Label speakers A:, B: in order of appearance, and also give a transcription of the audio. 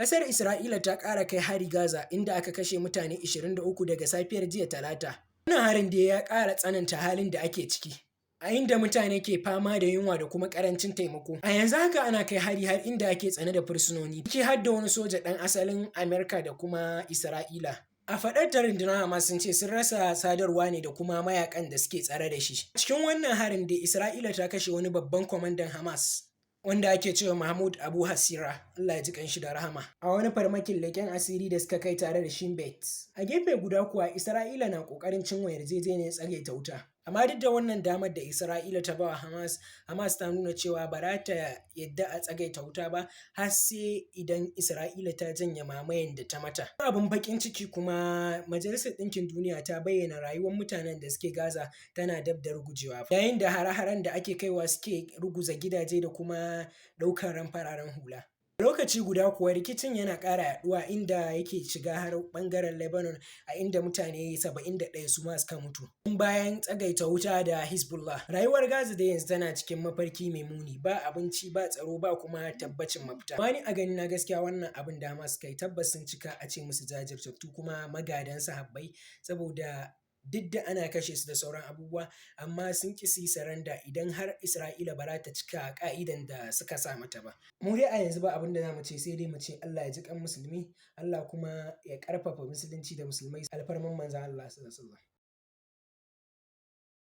A: Ƙasar Isra'ila ta ƙara kai hari Gaza, inda aka kashe mutane 23 daga safiyar jiya Talata. Wannan harin dai ya ƙara tsananta halin da ake ciki, a inda mutane ke fama da yunwa da kuma ƙarancin taimako. A yanzu haka ana kai hari har inda ake tsare da fursunoni, ciki har da wani soja ɗan asalin Amerika da kuma Isra'ila. A faɗar ta rundunar Hamas, sun ce sun rasa sadarwa ne da kuma mayakan da suke tsare da shi. Cikin wannan harin dai, Isra'ila ta kashe wani babban kwamandan Hamas wanda ake cewa Mahmud Abu Hasira, Allah ya ji kanshi da rahama, a wani farmakin leƙen asiri da suka kai tare da Shin Bet. A gefe guda kuwa, Isra'ila na ƙoƙarin cimma yarjejeniyar tsagaita wuta. Amma duk da wannan damar da Isra'ila ta bawa Hamas, Hamas ta nuna cewa ba za ta yadda a tsagaita wuta ba har sai idan Isra'ila ta janye mamayen da ta mata. Abin baƙin ciki kuma, Majalisar Ɗinkin Duniya ta bayyana rayuwar mutanen da suke Gaza tana dab da rugujewa, yayin da hare-haren da ake kaiwa suke ruguza gidaje da kuma ɗaukar ran fararen hula. Lokaci guda kuwa, rikicin yana ƙara yaɗuwa, inda yake shiga har ɓangaren Lebanon, a inda mutane 71 su ma suka mutu. Tun bayan tsagaita wuta da Hezbollah. Rayuwar Gaza dai yanzu tana cikin mafarki mai muni, ba abinci, ba tsaro, ba kuma tabbacin mafita. Amma ni a ganina, gaskiya wannan abin da Hamas suka yi, tabbas sun cika a ce musu jajirtattu kuma magadan sahabbai, saboda duk da ana kashe su da sauran abubuwa, amma sun ƙi su yi surrender idan har Isra'ila ba za ta cika ƙa'idan da suka sa mata ba. Mu dai a yanzu ba abin da za mu ce sai dai mu ce Allah ya ji ƙan musulmi, Allah kuma ya ƙarfafa musulunci da musulmai, alfarman Manzon Allah Sallallahu Alaihi Wasallam.